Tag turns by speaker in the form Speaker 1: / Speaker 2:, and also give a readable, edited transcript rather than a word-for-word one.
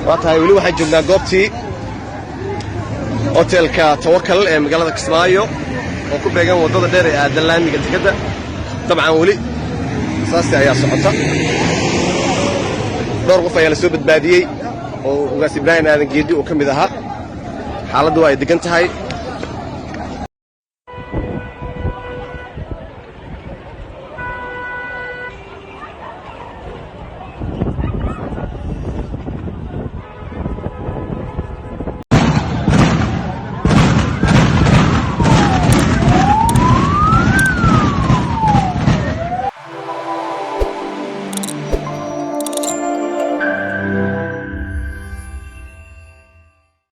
Speaker 1: Waa tahay, weli waxaan joognaa goobtii hotelka Tawakal ee magaalada Kismaayo oo ku beegan waddada dheer ee aadan laamiga dekedda. Dabcan weli rasaastii ayaa socota. Dhowr qof ayaa la soo badbaadiyey oo Ugaas Ibraahim Aadan Geeddi uu ka mid ahaa. Xaaladdu waa ay deggan tahay.